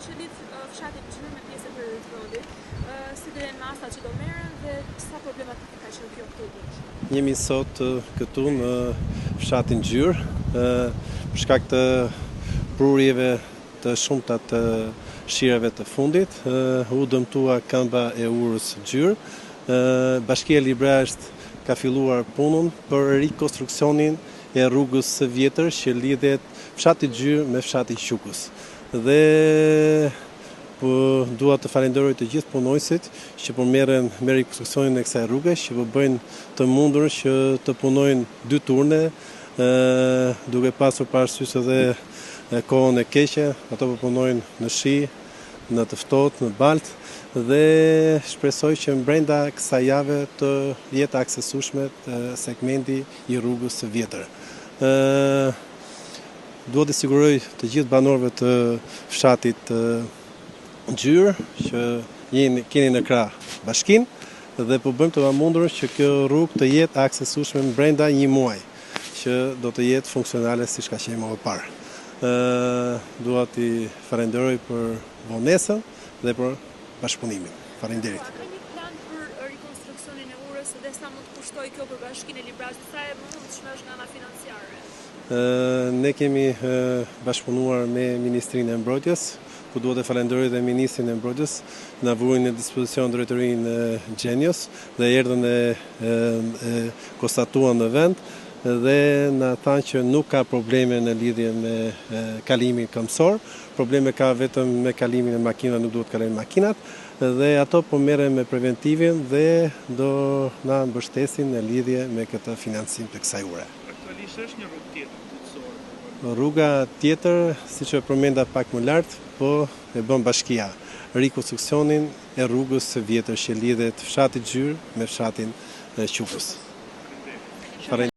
që lidh fshatin Xhyrë me pjesën tjetër të vendit, si do jenë masat që do merren dhe sa problematike ka qenë kjo këto ditë? Jemi sot këtu në fshatin Xhyrë, për shkak të prurjeve të shumta të shirave të fundit, u dëmtua këmba e urës Xhyrë. Bashkia e Librazhdit ka filluar punën për rikonstruksionin e rrugës së vjetër që lidhet fshati Xhyrë me fshatin Qukës. Dhe po dua të falenderoj të gjithë punonjësit që po merren me rikonstruksionin e kësaj rruge, që po bëjnë të mundur që të punojnë dy turne, duke pasur parasysh edhe kohën e keqe, ato po punojnë në shi, në të ftohtë, në baltë dhe shpresoj që brenda kësaj jave të jetë aksesueshme segmenti i rrugës së vjetër. Dua të siguroj të gjithë banorëve të fshatit Xhyrë që jeni keni në krah bashkinë dhe po bëjmë të pamundurën që kjo rrugë të jetë aksesueshme brenda një muaj, që do të jetë funksionale siç ka qenë më parë. Dua t'i falenderoj për vonesën dhe për bashkëpunimin. Faleminderit. A ka një plan për rikonstruksionin e urës dhe sa mund të kushtojë kjo për Bashkinë e Librazhdit, sa e mundshme është nga ana financiare? Ne kemi bashkëpunuar me Ministrinë e Mbrojtjes, ku dua të falenderoj dhe Ministrin e Mbrojtjes, na vuri në dispozicion drejtorinë e Xhenios dhe erdhën e, e konstatuan në vend dhe na thanë që nuk ka probleme në lidhje me kalimin këmbësor, probleme ka vetëm me kalimin e makinave, nuk duhet të kalojnë makinat dhe ato po merren me preventivin dhe do na mbështesin në lidhje me këtë financim të kësaj ure. Aktualisht është një rrugë tjetër dytësore. Rruga tjetër, siç e përmenda pak më lart, po e bën bashkia, rikonstruksionin e rrugës së vjetër që lidhet fshati Xhyrë me fshatin Qukës.